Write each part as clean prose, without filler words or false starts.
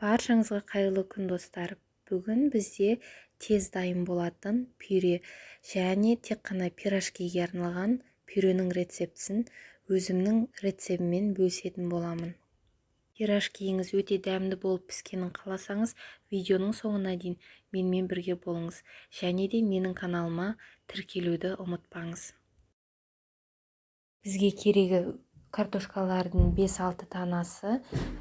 Баршаңызға қайырлы күн, достар! Бүгін бізде тез дайын болатын пюре және тек қана пирожкиге арналған пюренің рецептісін өзімнің рецебіммен бөлісетін боламын. Пирожкиіңіз өте дәмді болып піскенін қаласаңыз, видеоның соңына дейін менімен бірге болыңыз және де менің каналыма тіркелуді ұмытпаңыз. Бізге керегі картошкалардың 5-6 танасы,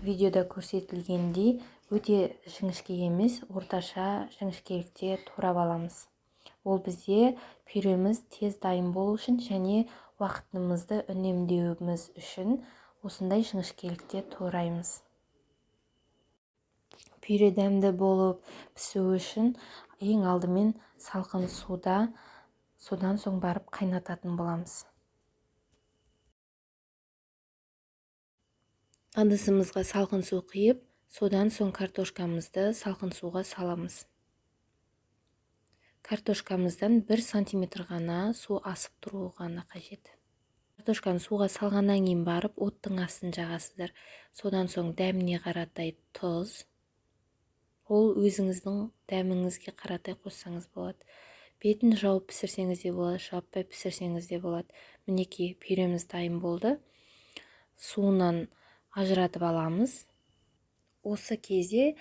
видеода көрсетілгендей өте жіңішке емес, орташа жіңішкелікте турап аламыз. Ол бізде пюреміз тез дайын болу үшін және уақытымызды үнемдеуіміз үшін осындай жіңішкелікте тураймыз. Пюре дәмді болып пісуі үшін ең алдымен салқын суда, содан соң барып қайнататын боламыз. Ыдысымызға салқын су құйып, содан соң картошкамызды салқын суға саламыз. Картошкамыздан 1 сантиметр ғана су асып тұруы ғана қажет. Картошканы суға салғаннан кейін барып оттың астын жағасыздар. Содан соң дәміне қаратай тұз. Ол өзіңіздің дәміңізге қаратай қоссаңыз болады. Бетін жауып пісірсеңіз де болады, жаппай пісірсеңіз де болады. Мінекей, пюреміз дайын болды. Суынан ажыратып аламыз. Осы кезде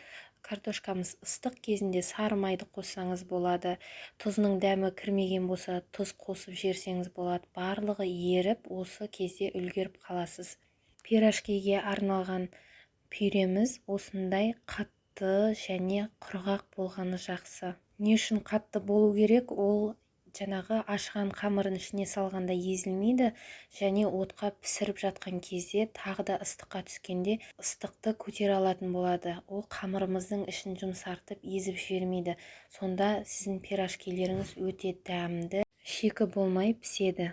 картошкамыз ыстық кезінде сары майды қоссаңыз болады. Тұзының дәмі кірмеген болса, тұз қосып жіберсеңіз болады. Барлығы еріп, осы кезде үлгеріп қаласыз. Пирожкиге арналған пюреміз осындай қатты және құрғақ болғаны жақсы. Не үшін қатты болу керек? Ол жаңағы ашыған қамырын ішіне салғанда езілмейді және отқа пісіріп жатқан кезде тағы да ыстыққа түскенде ыстықты көтере алатын болады. Ол қамырымыздың ішін жұмсартып езіп жібермейді. Сонда сіздің пирожкилеріңіз өте дәмді, шикі болмай піседі.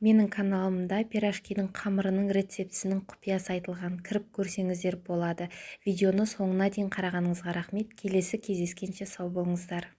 Менің каналымда пирожкидің қамырының рецептісінің құпиясы айтылған. Кіріп көрсеңіздер болады. Видеоны соңына дейін қарағаныңызға рахмет. Келесі кездескенше сау болыңыздар.